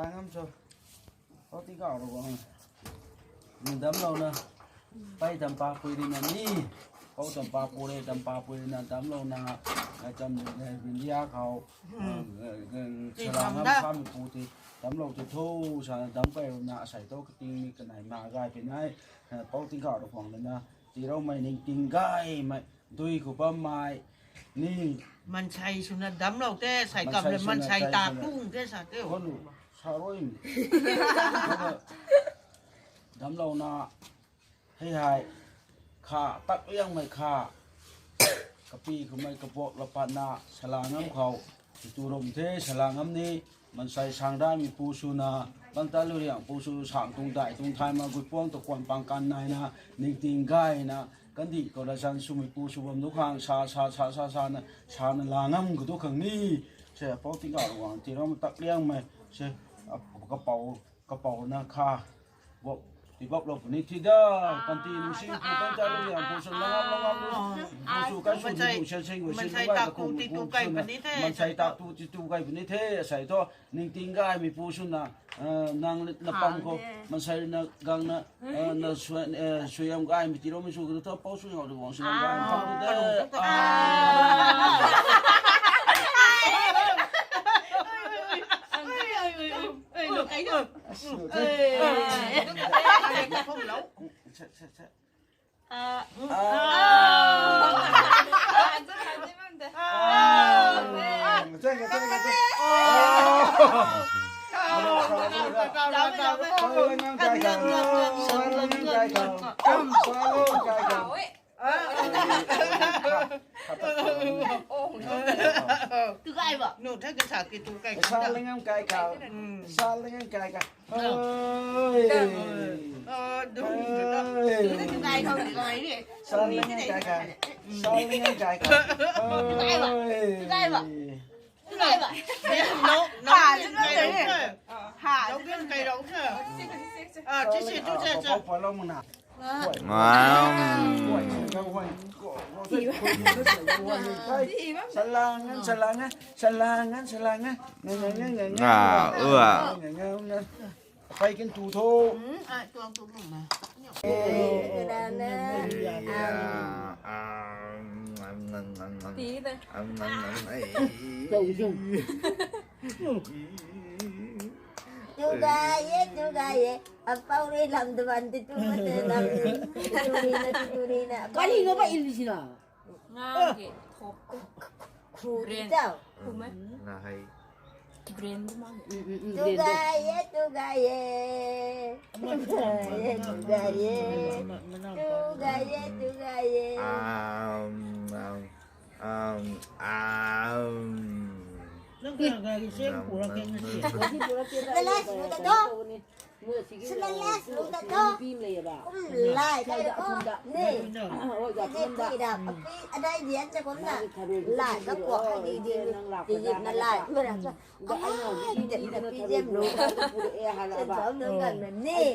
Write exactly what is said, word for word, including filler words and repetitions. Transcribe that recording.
Ngam cho. Kau ti kau ro bang. Ni damlouna. Pai dampa pui ri na ni. Kau dampa pui ri, dampa pui ri na damlouna. Ai cham ni India khou. Ti Salang ngam da. Sam pu ti damlou ti thu sa dam kai na asei to kating ni kanai ma gai pi nai. Pau ti kau ro bang na. Ti rau mai ning ting gai mai. Dui khou bam mai. Ni. Mansei swna damlou te, sei kam le mansei ta tung te sa te. Kau nu, sa rui. Damlouna, hei hei, kha, tak liang mei kha, kapi khou mei kabok la patna, Salang ngam khou, tu rom the, Salang ngam ni, mansei sang dai mi pu swna, bang ta lu riang pu sw sang tung dai tung thai ma gui puang ta kuan pang kan nai na, ning ting gai na, kandih khou la zan swmei pu sw bam du khang, sa, sa, sa, sa, sa na, sa na la ngam khou du khang ni, se pau ti kau ro bang, ti ram tak liang mei, se, kapau, kapau na kha, bok, ti bok lo puni ti da, panti nu si pu tan ta lu liang pu sw la ngam, la ngam lu, pu sw kai sw di du sen seng gui si lu gai ta kum ti tu kai puni the, mansei ta tu ti tu kai puni the, asei to, Ning ting gai mi pu swna, nang na pam khou, mansei na gang na, na suaiam gai mi ti ro mi sw khou tu pau sw ngau tu bang sw ngau gai mi pau tu de. Tu kai ba? Nu thak ka sa ki tu kai. Sa lingam kai kau. Sa lingam kai kau. Oi. Oi. Tu kai kau ni kai ni. Sa lingam kai kau. Sa lingam kai kau. Tu kai ba? Oi. Tu kai ba? Tu kai ba? No, no, ha, tu kai ba? Ha, tu kai ba? Ah, tu kai ba? Pau, pau, pau, lo muna. Salangan, salangan, salangan, salangan. Nga, ua. Pai kin tu tho. Tu gay e, tu gay e. Apau rui lam duan ti tu mate lam. Turi na, turi na. Kali no ba English na. Nga ke thop. Khu di tau. Khu me. Nga hai. Brain tu mang. Tu gay e, tu gay e. Tu gay e, tu gay e. Tu gay e, tu gay e. Um, um, um, um. Nang kaya gay seng pura keng na si. Lala, lala, lala. Sila les lu ta tho. Kum lai kai ko. Ni. Ijip ti da. Api adai dian cha kum na. Lai ka kuak hai di di. Ijip na lai. Mara cha. Ai, ijip na pi jem lu. Chen chom nang kan na ni.